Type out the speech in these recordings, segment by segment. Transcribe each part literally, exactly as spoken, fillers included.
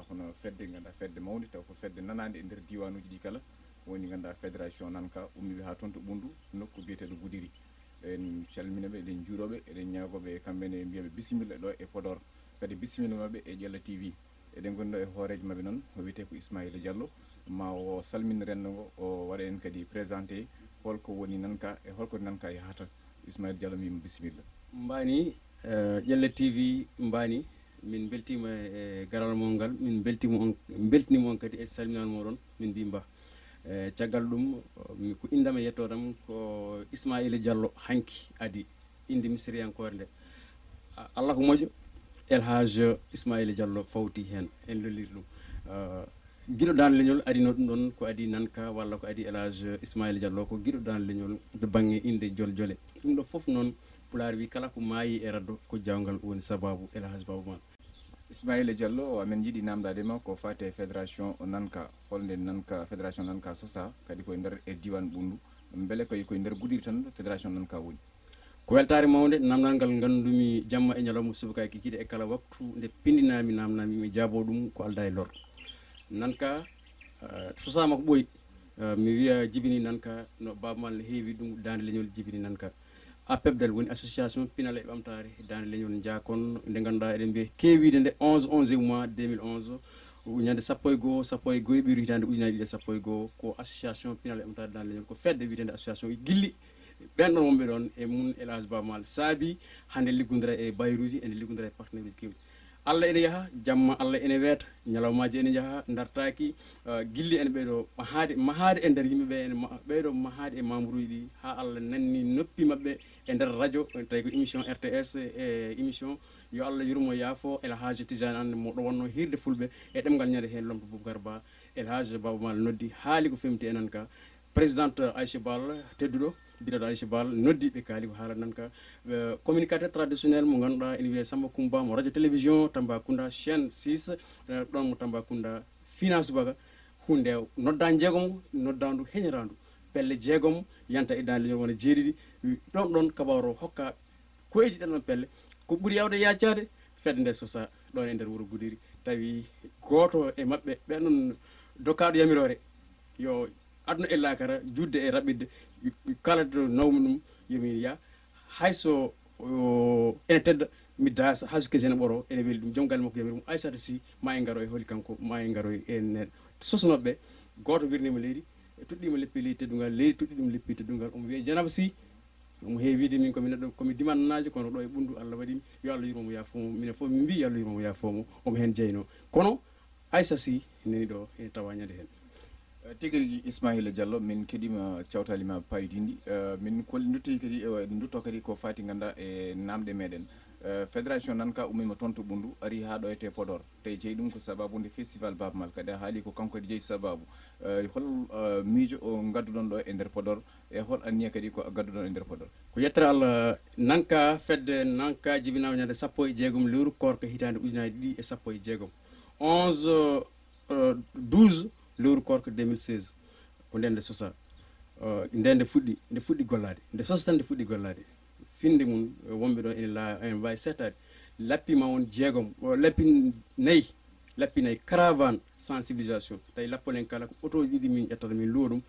Kono fedde, ngannduɗaa, fedde mawnde, taw ko fedde nanaande e nder diiwaanuuji ɗi kala, woni, ngannduɗaa, fédération Nanka, ummiiɓe haa toon to Ɓunndu, nokku biyeteeɗo Gudiri. En calmina ɓe, eɗen njuuroo ɓe, eɗen ñaagoo ɓe, kamɓe ne, mbiya ɓe bisimilla ɗo e Podor. Kadi bisimilla maɓɓe e Ƴella T V. Eɗen ngoni ɗo e hooreejo maɓɓe noon, o wiyetee ko Ismaila Diallo. Ma o salmin renndo ngo, o waɗa en kadi présenté holko woni Nanka e holko Nanka yahata. Ismaila Diallo, mbiyam bisimilla. Mbaani, eh, Ƴella T V mbaani, min mbeltiima e garal mon ngal, min mbeltiima on, mbeltiniima on kadi e salminaango moɗon, min mbii mba. Eh, caggal ɗum, mi, ko inndam e yettoodam ko Ismaila Diallo, hanki adi, innde misiriyankoore nde. A-, Allah ko moƴƴo, El Hadj Ismaila Diallo fawti heen, en lolliri ɗum. Ah, giɗo Daande Leñol adino ɗum ɗon, ko adi Nanka walla ko adi El Hadj Ismaila Diallo, ko giɗo Daande Leñol to bannge innde Jol Jole. Ɗum ɗo fof noon, Pulaar wi kala ko maayi e raddo, ko jaawngal woni sabaabu, El Hadj Baaba Maal. Ismaila Diallo, amen njiɗi naamndaade ma ko faati e fédération Nanka, holnde Nanka, fédération Nanka sosa, kadi koye nder e diiwaan Ɓunndu, mbele koye, koye nder Gudiri tan fédération Nanka woni? Ko weltaare mawnde, naamndal ngal nganndumi jamma e ñalawma, subaka e kikiiɗe e kala waktu nde pinndinaami, naamnaami, mi jaaboo ɗum ko aldaa e lor. Nanka, eh, sosaama ko ɓooyi. Eh, mi wiya jibini Nanka no Baaba Maal no heewi ɗum, Daande Leñol jibini Nanka. APEBDAL woni association pinal e ɓamtaare Daande Leñol Njaakon, nde ngannduɗaa eɗen mbiya kewiide nde onze, onze mois deux mille onze, ñande sappo e goo, sappo e goo ɓiru hitaande ujunaaji ɗiɗi e sappo e goo, ko association pinal e ɓamtaare Daande Leñol, ko fedde wiyeteende association e gilli. Ɓeen ɗoon wonɓe ɗoon e mum El Hadj Baaba Maal saabi hannde liggondira e bayruuji, ene liggondira e partenaire uji keewɗi. Allah ene yaha, jamma Allah ene weeta, ñalawmaaji ene njaha, ndartaaki, eh, gilli ene ɓeydo mahaade, mahaade e nder yimɓe ɓe, ene ma-, ɓeydo mahaade e membre uji ɗi, haa Allah nanni noppi maɓɓe e nder radio, tawi ko émission R T S, e émission Yo Allah yurmo yaafo, El Hadj Tidiane Anne, mo ɗo wonno hiirde fulɓe e ɗemngal ñande heen, lomto Boubacar Ba, El Hadj Baaba Maal noddi, haali ko femti e Nanka. Présidente Aïcha Ball, tedduɗo, biyeteeɗo Aïcha Ball, noddi, ɓe kaali ko haala Nanka. Eh, communicateur traditionnel mo ngannduɗaa ene wiyee Samba Kumba, mo radio télévision Tambacounda, chaîne six, eh, ɗoon mo Tambacounda, fina subaka, huunde nodda jeegom, noddaandu heñiraandu, pelle jeegom, yanta e Daande Leñol wona jeeɗiɗi, ɗoon ɗoon kabaaru o hokka koyeeji ɗen ɗon pelle. Ko ɓuri yaawde yaacaade, fedde nde sosa ɗoon e nder wuro Gudiri, tawi gooto e maɓɓe, ɓe noon dokkaaɗo yamiroore, yo aduna e laakara, juutde e raɓɓiɗde, kala to nawmi ɗum, yo mi yah, hay so, o, ene tedda, mi daasa, hay so kesi ene ɓoro, ene weli ɗum. Joom galle makko yamiri mo, Aysata Sy, ma en ngaro e holi kanko, ma en ngaro e en sosnooɓe. Gooto wirniima leydi, toɗɗiima leppi leydi teddungal, leydi toɗɗi ɗum leppi teddungal. Omo wiyee Janaba Sy, omo heewi wiide min ko mi neɗɗo, ko mi dimannaajo, kono ɗo e Ɓunndu Allah waɗi mi, yo Allah yurmo mo yaafo mo. Minen fof min mbii yo Allah yurmo mo yaafo mo, omo heen jeynoo. Kono Aysata Sy nani ɗo, ene tawa ñande heen. Eh, tigi rigi Ismaila Diallo, min keɗiima cawtaali ma paydinɗi. Eh, min kol-, nduttoyi kadi, eh, ndutto kadi ko faati ngannduɗaa e naamɗe meɗen. Eh, fédération Nanka ummiima toon to Ɓunndu, ari haa ɗo etee Podor. Tawi jeyi ɗum ko sababu nde festival Baaba Maal, kadi a haali ko kanko kadi jeyi sababu. Eh, hol, eh, miijo o ngadduɗon ɗo e nder Podor, e hol anniya kadi ko ngadduɗon e nder Podor? Ko yettere Allah, Nanka, fedde Nanka jibinaama ñande sappo e jeegom lewru koorka hitaande ujunaaji ɗiɗi e sappo e jeegom. Onze, eh, douze lewru koorka deux mille seize. Ko nden nde sosa. Eh, nden nde fuɗɗi, nde fuɗɗi gollaade. Nde sosa tan nde fuɗɗi gollaade. Finde mum, eh, wonɓe ɗo ene la-, ene mbaawi settaade. Lappi ma won jeegom, o lappi nayi, lappi nayi caravane sensibilisation. Tawi lappol en kala ko otooji ɗiɗi min ƴettata, min luwa ɗum.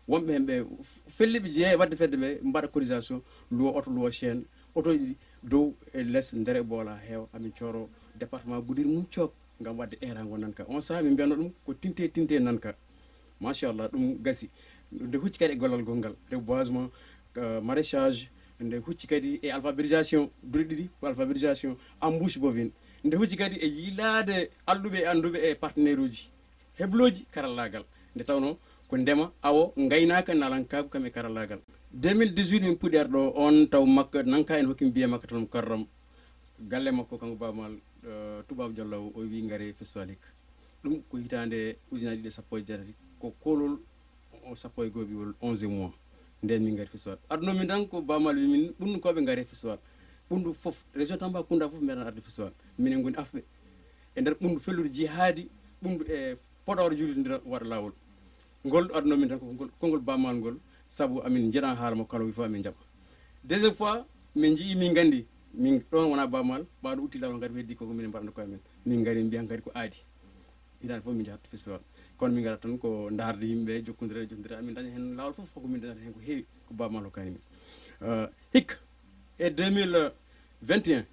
Wonɓe heen ɓe f-, felliɓe jeeya waɗde fedde ɓe mbaɗa cotisation, luwa oto, luwa chaîne, otooji ɗiɗi dow e les, nder e boola heewa, amin cooro département Goudiry mum cook. Ngam waɗde eeraango Nanka. On sahaa min mbiyatno ɗum ko tinte, tinte Nanka. Machallah, ɗum gasi. Nde hucci kadi e gollal gonngal, reboisement, eh, maraîchage, nde hucci kadi e alphabétisation, duɗe ɗiɗi ko alphabétisation, embouche bovine. Nde hucci kadi e yiilaade alɗuɓe e annduɓe e partenaire uji, heblooji karallaagal. Nde tawnoo ko ndema, awo, ngaynaaka, naalankaagu kam e karallaagal. Deux mille dix-huit min puɗɗi arde ɗo, on taw makka, Nanka en hokki mi biye makka tan karram. Galle makko kanko Baaba Maal, eh, Tuubaabu Jallo o, o wii ngare festival hikka. Ɗum ko hitaande ujunaaji ɗiɗi e sappo e jeetati, ko koolol o sappo e goo ɓiwol onze mois. Nden min ngari festival. Aduna min tan ko Baaba Maal wi min Ɓunndukooɓe ngare festival. Ɓunndu fof, région Tambacounda fof meeɗan arde festival. Minen ngoni afɓe. E nder Ɓunndu fellude jihaadi, Ɓunndu e Podor juulidira waɗa laawol. Ngol aduna min tan ko ngol, konngol Baaba Maal ngol, sabu amin njeɗa haala makko kala o wi fof amin njaɓa. Deuxième fois, min njii min nganndi, min ɗoon wona Baaba Maal, ɓaaɗo utti laawol ngari heddi koko minen mbaɗano ko amen. Min ngari mbiyan kadi ko aadi. Hitaande fof min njahat festival, kono min ngarat tan ko ndaarde yimɓe, jokkondire, jokkondire, amin daña heen laawol fof, ko min dañata heen ko heewi, ko Baaba Maal hokkani min. Eh, hikka, e deux mille vingt et un,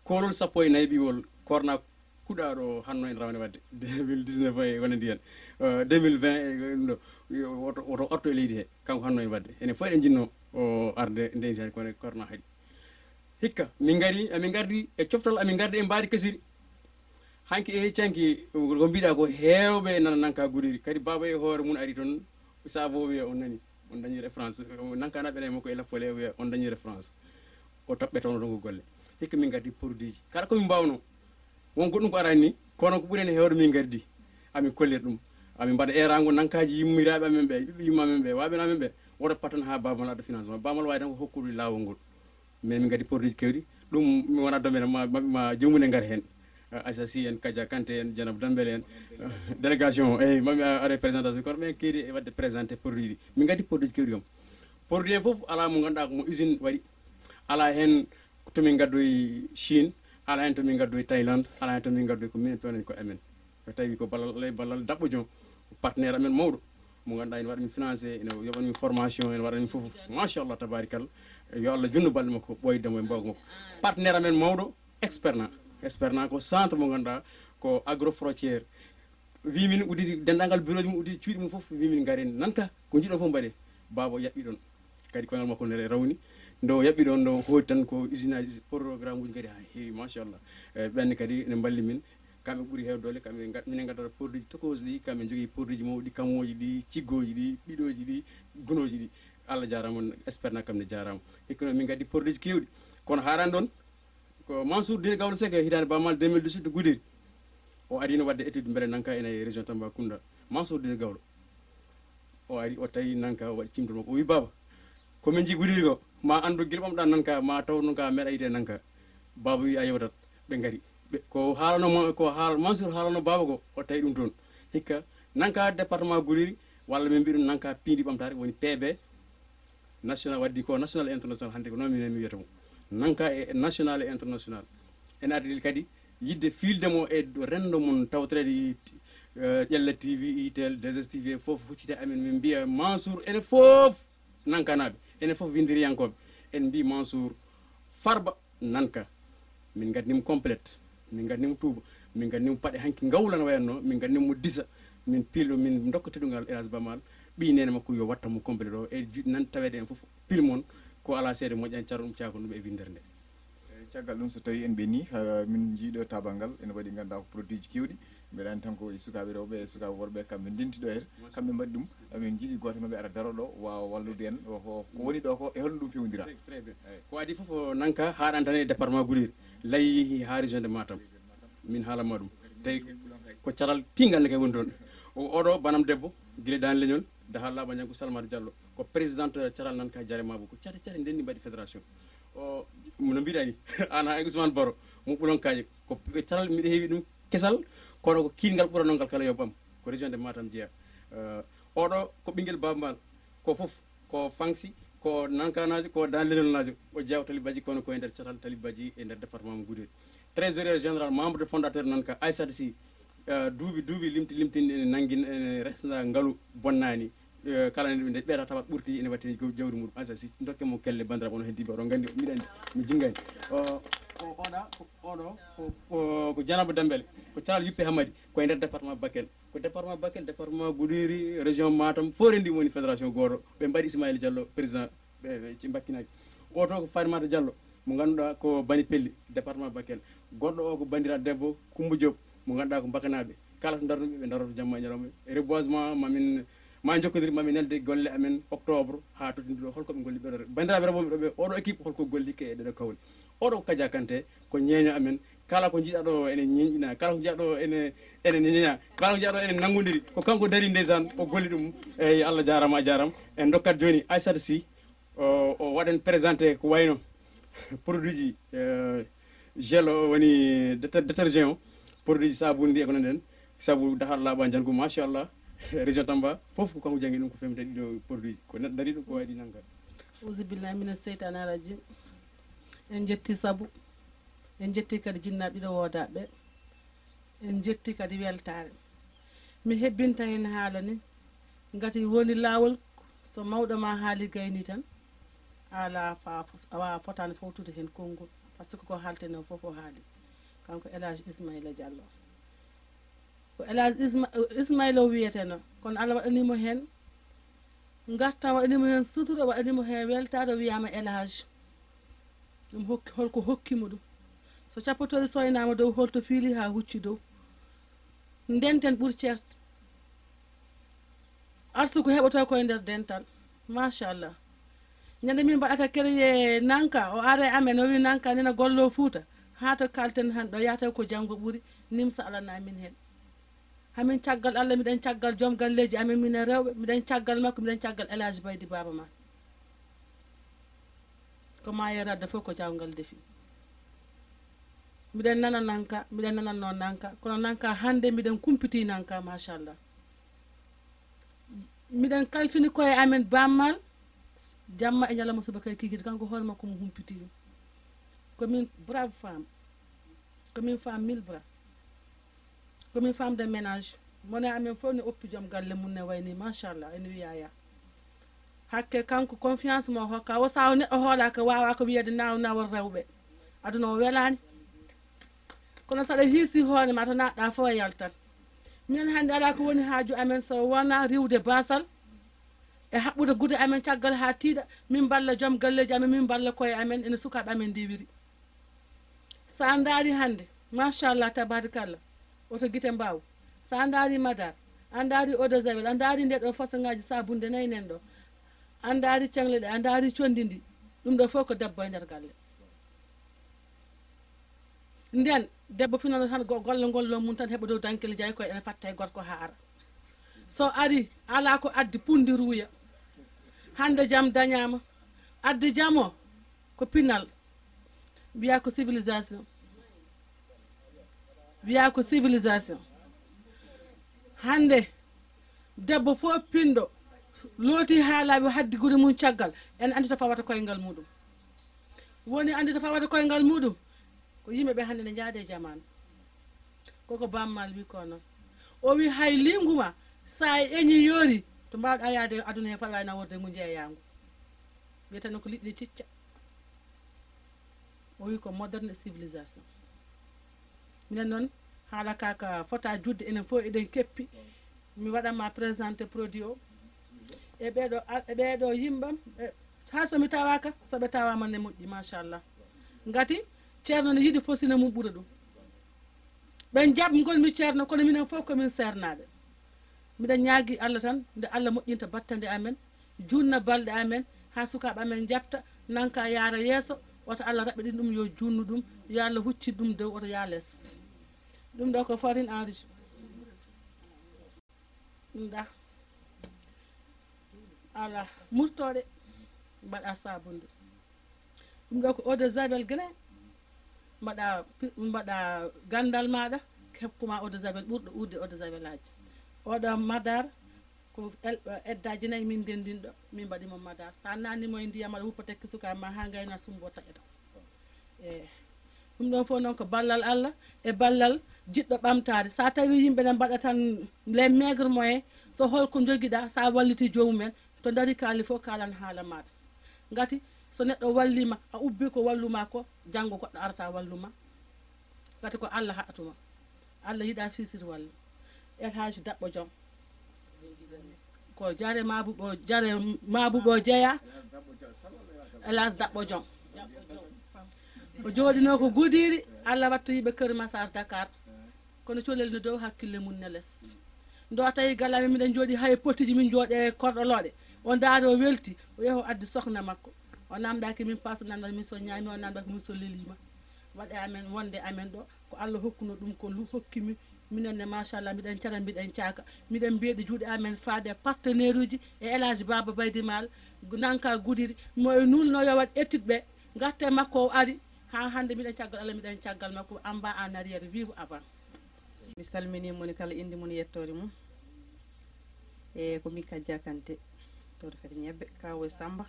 koolol sappo e nayi ɓiwol korna kuɗaaɗo hanno en rawane waɗde, deux mille dix-neuf e wonande heen, eh, deux mille vingt e ɗum ɗo, woto, woto orto e leydi he, kanko hanno en waɗde. Enen fof eɗen njinnoo o arde nde hitaande, kono korna haɗi. Hikka, min ngari, amin ngardi e coftal, amin ngardi e mbaadi kasiri. Hanki e heccanki, ko mbiɗa ko heewɓe nana nanka Guderi. Kadi Baaba e hoore mum ari toon, saabo o wiya on nani, on dañi référence. Nanka naɓe nayi makko e lappole, o wiya on dañi référence. O toɓɓe toon ɗon ko golle. Hikka min ngardi produit ji. Kala ko min mbaawno, won goɗɗum ko arani ni, kono ko ɓuri en heewde min ngardi. Amin kollira ɗum. Amin mbaɗa eeraango nankaaji yummiraaɓe amen ɓe, ɓiɓɓe yumma amen ɓe, waaɓe amen ɓe. Woto pattan haa Baaba Maal adda financement. Baaba Maal waawi tan ko hokkude laawol ngol. Mais min ngaddi produit ji keewɗi. Ɗum mi wona domaine ma, ma, ma joomum en ngara heen. Eh, Aisha Sy en, Kadia Kanté en, Dieynaba Dembélé en. Eh, délégation o, eyi, ma mi, eh, are présentation. Kono ɓen keedi e waɗde présenté produit ɗi. Min ngaddi produit ji keewɗi kam. Produit en fof alaa mo ngannduɗaa ko mo usine waɗi. Alaa heen to min ngaddoyi Chine, alaa heen to min ngaddoyi Thaïlande, alaa heen to min ngaddoyi ko minen peewnen ko amen. So tawi ko ballal Allah e ballal daɓɓo jon, partenaire amen mawɗo, mo ngannduɗaa ene waɗa min financé, ene yoɓa min formation, ene waɗa min fof. Machallah, tabarikalla. Yo Allah junnu balɗe makko, ɓooyde mo e mbawka makko. Partenaire amen mawɗo, Experna. Experna ko centre mo ngannduɗaa ko agro frontière. Wi min udditi denndaangal bureau ji mum, udditi cuuɗi mum fof, wi min ngaren nanka, ko njiɗon fof mbaɗe. Baaba o yaɓɓi ɗon. Kadi koyngal makko ne rawni. Nde o yaɓɓi ɗon, nde o hooti tan ko usine aji, programme uji kadi haa heewi, machallah. Eh, ɓenne kadi ne mballi min. Kamɓe ɓuri heewde doole, kamɓe nga-, minen ngaddata produit ji tokoosi ɗi, kamɓe njogii produit ji mawɗi, kamooji ɗi, ciggooji ɗi, ɓiɗooji ɗi, gunooji ɗi. Allah jaaraama, Experna kam ne jaaraama. Hikka noon min ngaddi produit ji keewɗi. Kono haarani ɗon, ko Mansour Dine Gawlo Seck e hitaande Baaba Maal deux mille dix-huit to Guderi. O ari no waɗde étude mbele nanka ene e région Tambacounda. Mansour Dine Gawlo. O ari, o tawi nanka, o waɗi cimtol makko. O wi, "Baaba, ko min nji Guderi ko, ma anndu gila ɓamɗa nanka, ma taw nanka, meeɗa yiide nanka." Baaba wi, "A yewtat." Ɓe ngari. Ɓe, ko haalano mo, ko haal-, Mansour haalano baaba ko, o tawi ɗum toon. Hikka, nanka département Guderi, walla min mbiya ɗum nanka piindi ɓamtaare, woni P B, national, waddi ko national e international hannde, ko noon minen mi wiyata mo. Nanka e national e international. Ene addi kadi yiɗde fiilde mo e renndo mum, tawtoreede, eh, Ƴella T V, Itel, deux S T V, fof huccite amen, min mbiya Mansour, ene fof nankanaaɓe, ene fof winndiriyankooɓe, en mbi Mansour, Farba, nanka. Min ngaddi mo complète, min ngaddi mo tuuba, min ngaddi mo paɗe hanki ngawla no wayanno, min ngaddi mo disa, min piilo, min ndokka teddungal Elhadji Baaba Maal, ɓii neene makko yo watta mo complète o, e ju-, nan taweede en fof, pil mon, ko alaa seede moƴƴani, caron ɗum, caakon ɗum e winndere nde. Eyi, caggal ɗum, so tawii en ɓenni, eh, min njii ɗo taabal ngal, ene waɗi, ngannduɗaa ko produit ji keewɗi, mbeɗa anndi tan ko e sukaaɓe rewɓe e sukaaɓe worɓe, kamɓe ndenti ɗo heen, kamɓe mbaɗi ɗum. Amin njiɗi gooto e maɓɓe ara daro ɗo, waawa wallude en, o, o, ko woni ɗo ko, e holno ɗum fewndira? Très, très bien. Eyi. Ko adii fof o nanka haaɗani tan e département Goudiry, layi haa région de Matam. Min haalanma ɗum. Tawi ko caral tingal ne kay woni toon. O, oɗo banam debbo, gila Daande Leñol, Dahal Laaɓa Ñaggu, Salimata Diallo, ko présidente caral nanka Jare Mabo, ko cate cate ndenni mbaɗi fédération. O, no mbiɗa ni, aan haa e Ousmane Baro, mo Ɓulonkaaji, ko caral mbiɗa heewi ɗum kesal, kono ko kiinngal ɓuranoo ngal kala yo ɓam, ko région de Matam jeyaa. Eh, oɗo ko ɓinngel Baaba Maal, ko fof, ko Fansi, ko Nankanaajo, ko Daande Leñolnaajo, o jeyaa Tali Badji, kono ko e nder catal Tali Badji e nder département mo Goudiry. Trésorier général, membre de fondateur nanka, Aissata Sy, eh, duuɓi, duuɓi limti, limti, ene nanngi, ene resna ngalu bonnaani. Eh, kala nde, nde ɓeeta tawa ɓurti, ene wattini jaw-, jawdi muɗum. Aissata Sy, dokke mo kelle, banndiraaɓe, onon heddii ɓe, oɗon nganndi, miɗa anndi, mi jinngaani. O, o, oɗa, ko, oɗo, ko, ko, ko Janaba Dembele, ko caral Yuppe Hammadi, ko e nder département Bakel. Ko département Bakel, département Goudiry, région Matam, fof renndi woni fédération gooto. Ɓe mbaɗi Ismaïla Diallo président, ɓe, ɓe ci mbakkinaaki. O to ko Fatimata Diallo, mo ngannduɗaa ko Bani Pelli, département Bakel. Goɗɗo o ko banndiraaɗo debbo, Coumba Diop, mo ngannduɗaa ko Mbakanaaɓe. Kala to ndaroton ɓe, ɓe ndaroto jamma e ñalawma. Reboisement, ma min, ma jokkondir, ma min nelde golle amen octobre haa tottinduɗo, holko ɓe ngolli ɓeɗo. Banndiraaɓe rewɓe ɓe, oɗo équipe, holko golli ke e ɗeɗo kawle. Oɗo ko Kadia Kanté, ko ñeeño amen. Kala ko njiɗa ɗo ene ñeeñɗina, kala ko njiɗa ɗo ene, ene ñeeña, kala ko njiɗa ɗo ene nanngondiri, ko kanko dari ndeysaan, o golli ɗum. Eyi, Allah jaaraama, a jaaraama. En ndokkat jooni Aissata Sy, o, o waɗen présenté ko wayno produit ji, eh, gel o woni déter-, détergent o, produit ji saabuun ndi e ko nanndi heen. Sabu Dahal Laaɓa Ñaggu, machallah, région Tamba, fof ko kanko janngi ɗum, ko femta ɗiɗo produit ji. Ko neɗɗo dariiɗo ko waɗi nanka. Auzubillahi mina seytaani rajim. En njetti sabu, en njetti kadi jinnaaɓe ɗiɗo woodaaɓe. En njetti kadi weltaare. Mi hebbinta heen haala ni, ngati woni laawol, so mawɗo ma haali gayni tan, ala fa a waawa fotaani fowtude heen konngol, par ce que ko haalten o fof o haali. Kanko El Hadj Ismaila Diallo, ko El Hadj Isma, Ismaila o wiyeteno, kono Allah waɗanimo heen ngartam, waɗanimo heen sutura, waɗanimo heen weltaare, o wiyama El Hadj. Ɗum hokki, holko hokkimo ɗum? So cappotori soynaama dow, holto fiili haa hucci dow? Ndenten ɓuri ceerte. Arsuku heɓoto koye nder dental. Machallah. Ñande min mbaɗata créé Nanka, o are amen, o wi Nanka nena gollo Fuuta. Haa to kalten hannde o yahata ko janngo ɓuri, nimsa alana min heen. Hamin caggal Allah, miɗen caggal joom galleeji amen minen rewɓe, miɗen caggal makko, miɗen caggal El Hadj Baydi Baaba Maal. Ko maayo radda fof ko jaawngal defi. Miɗen nana Nanka, miɗen nananno Nanka, kono Nanka hannde miɗen kumpiti Nanka, machallah. Miɗen kalfini koye amen Baaba Maal, jamma e ñalawma subaka e kikiiɗe, kanko hoore makko mo humpiti ɗum. Ko min brave femme, ko min femme mille bras. Ko min femme de ménage. Mone amen fof ne oppi joom galle mum ne wayni, machallah, ene wiyaya. Hakke kanko confiance mo hokka, o sawo neɗɗo hoolaka, wawa ko wiyede naw nawol rewɓe. Aduna o welani. Kono saɗa hiisi hoore ma to naɗɗa fof e yaltan. Minen hannde ala ko woni haaju amen so wona riwde basal e haɓɓude gude amen caggal ha tiiɗa, min mballa joom galleji amen, min mballa koye amen, ene sukaɓe amen ndiwiri. Sa ndaari hannde, machallah, tabarikalla, oto gite mbaw. Sa ndaari madar, a ndaari eau de javel, a ndaari nde ɗo façon ngaji sabunde nayi nen ɗo, a ndaari ceŋle ɗe, a ndaari condi ndi, ɗum ɗo fof ko debbo e nder galle. Nden debbo finano tan go-, golle ngol lom mum tan heɓa dow dankele jayi koye ene fatta e gorko ha ara. So ari, ala ko addi pundi ruuya. Hannde jam dañama. Addi jam o ko pinal. Mbiya ko civilisation. Mbiya ko civilisation. Hannde debbo fof pinɗo looti ha laaɓi, haddi gude mum caggal, en andi to fawata koyngal muɗum. Woni andi to fawata koyngal muɗum, ko yimɓe ɓe hannde ne njaade e jamaanu. Koko Baaba Maal wi ko noon. O wi hay liingu ma, sa eñi yoori, to mbawɗa yaade e aduna he, faɗa wawi naworde ngu jeeya ngu. Wiyeteno ko liɗɗi cicca. O wi ko moderne civilisation. Minen noon, haala ka ka fota judde, enen fof eɗen keppi. Mi waɗanma présenté produit o. E ɓeɗo, e ɓeɗo yimɓam, e, ha so mi tawaka, so ɓe tawama ne moƴƴi, machallah. Ngati ceerno ne yiɗi fof sina mum ɓura ɗum. Ɓen jaɓ ngol mi ceerno, kono minen fof ko min seernaaɓe. Miɗen ñaagi Allah tan, nde Allah moƴƴinta battande amen, junna balɗe amen, ha sukaaɓe amen jaɓta, Nanka yaara yeeso, wata Allah raɓɓiɗin ɗum, yo junnu ɗum, yo Allah huccin ɗum dow, oto yaa les. Ɗum ɗo ko foreign enrichi. Nda. Ala, murtoɗe, mbaɗa sabunde. Ɗum ɗo ko eau de javel gene, mbaɗa pi-, mbaɗa gandal maɗa, heɓkuma eau de javel ɓurɗo urde eau de javel aji. Oɗo madar, ko el-, eddaji nayi min ndendinɗo, min mbaɗimo madar. Sa nanimo e ndiyam aɗa wuppa tekki suka ma ha gayna sumbo taƴata. E ɗum ɗon fof noon ko ballal Allah e ballal jiɗɗo ɓamtaade. Sa tawi yimɓe ne mbaɗa tan les maigres moyens, so holko jogiɗa, sa walliti jomumen, to dari kaali fof kalan haala maɗa. Ngati so neɗɗo wallima, a ubbi ko walluma ko, janngo goɗɗo arata walluma. Ngati ko Allah haɗatuma. Allah yiɗa fisir walla. El Hadj Daɓɓo Jom. Ko jare mabuɓo, jare mabuɓo jeeya. El Hadj Daɓɓo Jom. O jooɗino ko Gudiri, Allah wattu yiɓe Kër Massar Dakar. Kono colel no dow, hakkille mum ne les. Ndo tawi galami miɗen jooɗi hay potiji min jooɗe korɗo looɗe. O ndaari o welti, o yehi o addi sohna makko. O namdaki min paso namdal min so ñaami, o namdaki min so lelima. Waɗe amen wonde amen ɗo, ko Allah hokkuno ɗum ko lu-, hokki mi, minen ne machallah, mbiɗen cara, mbiɗen caaka, mbiɗen mbeeɗi juuɗe amen faade e partenaire uji e El Hadj Baba Baydi Maal, Nanka Gudiri, mo e nulno yo waɗ étude ɓe, ngarte makko o ari, ha hande mbiɗen caggal Allah, mbiɗen caggal makko, en bas en arrière, vive avant. Mi salmini moni kala inde mum e yettoode mum. E ko min Kajja Kante, to Defete Ñebbe, Kawo e Samba.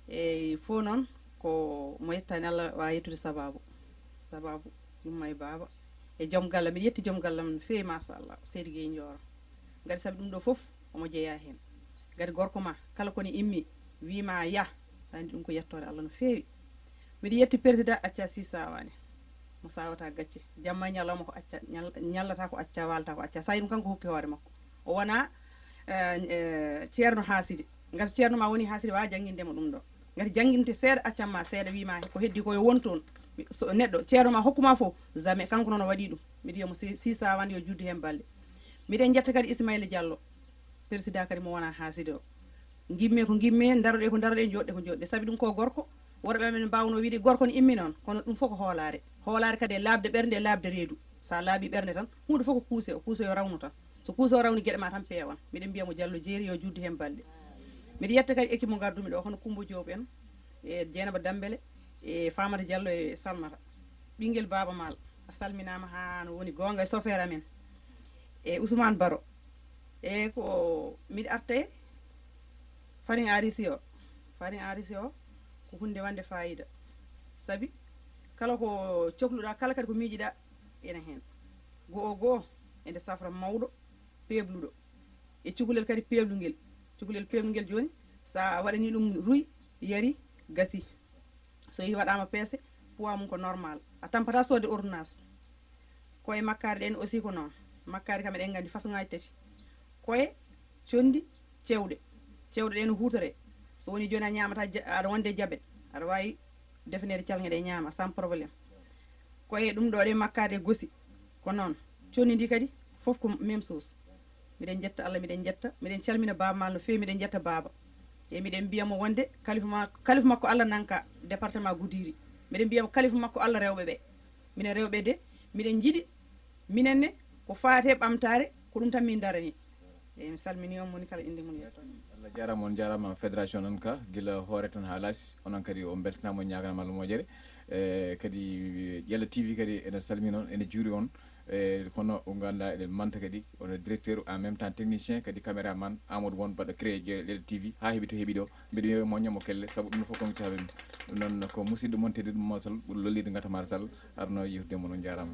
E fof noon ko mo yettani Allah wawa yettude sababu. Sababu yumma e baaba. E joom galle, miɗo yetti joom galle am no feewi, machallah, Seydi Gueye Ndioro. Ngati sabi ɗum ɗo fof omo jeyaa heen. Ngati gorko ma, kala ko ne immi, wii ma yah, aɗa anndi ɗum ko yettoore Allah no feewi. Miɗo yetti président Acca Sisa Wane. Mo sawata gacce. Jamma e ñalawma ko Acca, ñal-, ñallata ko Acca, waalata ko Acca. Sayi ɗum kanko hokki hoore makko. O wona, eh, eh, ceerno haasidi. Ngati ceerno ma woni haasidi, wawa jannginde mo ɗum ɗo. Ngati jannginte seeɗa, accan ma seeɗa, wii ma ko heddi ko yo won toon. So neɗɗo, ceerno ma hokkuma fof, jamais. Kanko noon o waɗi ɗum. Miɗo wiya mo si, Sisa Wane yo juddu heen balɗe. Miɗen njetta kadi Ismaila Diallo, président kadi mo wona haasidi o. Ngimme ko ngimme, ndaroɗe ko ndaroɗe, jooɗɗe ko jooɗɗe. Sabi ɗum ko gorko, worɓe amen mbawno wiide gorko ne immi noon, kono ɗum fof ko hoolaare. Hoolaare kadi e laaɓde ɓernde, e laaɓde reedu. Sa laaɓi ɓernde tan, huunde fof ko kuuse, o kuuse yo rawnu tan. So kuuse o rawni, geɗe ma tan peewan. Miɗen mbiya mo Diallo jeeri yo juddu heen balɗe. Miɗo yetta kadi équipe mo ngardumi ɗo, hono Coumba Diop en, e Dieynaba Dambele, e Famata Diallo e Salmata. Ɓinngel Baaba Maal, a salminaama haa no woni goonga e sofeer amen. E Ousmane Baro. E ko miɗo arta e Farin Arisi o. Farin Arisi o ko huunde wande fayida. Sabi kala ko cokluɗa, kala kadi ko miijiɗa, ene heen. Go o goo, ende safra mawɗo, peebluɗo. E cukalel kadi peeblungel. Cukalel peeblungel jooni, sa waɗani ɗum ruy, yari, gasi. So yehi waɗama peese, poids mum ko normal. A tampata soodde ordonnance. Koye makkaari ɗen aussi ko noon. Makkaari kam eɗen nganndi façon ngaji tati. Koye, conndi, cewɗe. Cewɗe ɗe no huutore. So woni jooni a ñaamata ja-, aɗa wonde jabet, aɗa waawi defaneede calnge ɗe ñaama sans problème. Koye ɗum ɗo ɗe makkaari e gosi. Ko noon. Conndi ndi kadi, fof ko même chose. Miɗen njetta Allah, miɗen njetta, miɗen calmina Baaba Maal no feewi, miɗen njetta Baaba. E miɗen mbiya mo wonde kalifa ma-, kalifa makko Allah nanka département Goudiri. Miɗen mbiya mo kalifa makko Allah rewɓe ɓe. Minen rewɓe de, miɗen njiɗi, minen ne, ko faate ɓamtaare, ko ɗum tan min darani. E mi salmini on moni kala innde mum yetto. Allah jarama, on jarama fédération noon ka, gila hoore tan haa laasi, onon kadi on beltanama, on ñaganama Allah moƴƴere. E kadi Ƴella T V kadi ene salmina on, ene juuri on. E kono o ganduɗa eɗen manta kadi, on directeur en même temps technicien, kadi caméraman Amadou Won baɗɗo créé Ƴella T V, ha heeɓi to heeɓi ɗo. Mbiɗo wiya mo ñamo kelle, saabu ɗum fof ko mi cahabimi. Ɗum noon ko musidɗo mon tedduɗo mo Sall, ɓuri lollide Ngatamar Sall, arno yewtude mon, on jarama.